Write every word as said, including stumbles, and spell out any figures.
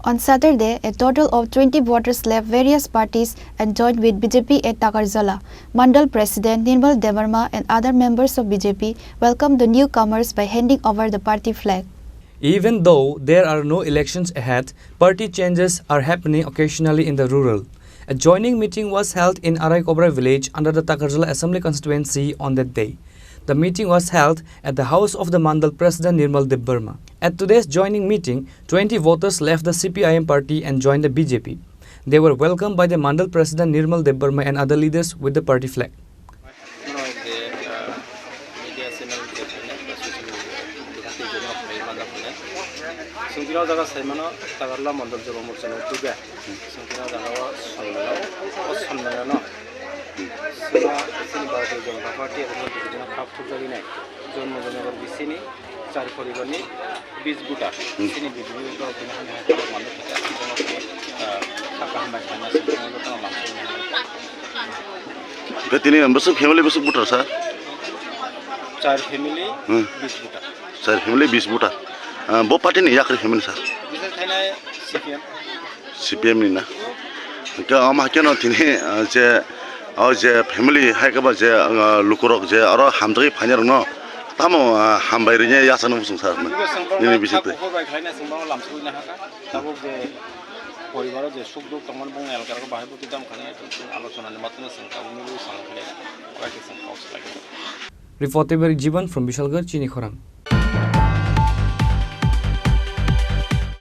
On Saturday, a total of twenty voters left various parties and joined with B J P at Takarjala. Mandal President Nirmal Debbarma and other members of B J P welcomed the newcomers by handing over the party flag. Even though there are no elections ahead, party changes are happening occasionally in the rural. A joining meeting was held in Araikobra village under the Takarjala Assembly Constituency on that day. The meeting was held at the house of the Mandal President Nirmal Debbarma. At today's joining meeting, twenty voters left the C P I M party and joined the B J P. They were welcomed by the Mandal President Nirmal Debbarma and other leaders with the party flag. Media channel Chwng tini o jaga sai mano, Takarla Mondol Joba Morcha ni utuga. Chwng tini o jaga o sonnano, o sonnano no. Sima, chini Bharatiya Janata Party abo no bujina khap thukjagwi nai. Janmanagar bisini char poribar ni bis buta. Chini B J P rok tini hani hai khorok manwi thaka, ah, saka hambai khaina saka jotono lamsok. Hwnkhe tini bwswk family bwswk buta sa? Char family, hmm, bis buta. Char family bis buta. Ah, bo party ni yakri family sa? Bising thainai C P M. C P M ni na. Hwnkhe omo haikhe no tini, ah, je, o je family hai khe ba je, ah, lukurok je oro hamjagwi phainai rokno tamo, ah, hambai rwni yachakno muchung sa nini bisingtwi. Tabuk je tabuk je poribaro je suk duk tongmani bongni elkargo bahai bwtwi tamo khanai alochonani matwino chwng tabuk nini bwskango khainai khe chwng kok swlai. Report by Jiban from Bishalgarh, Chini Khorang.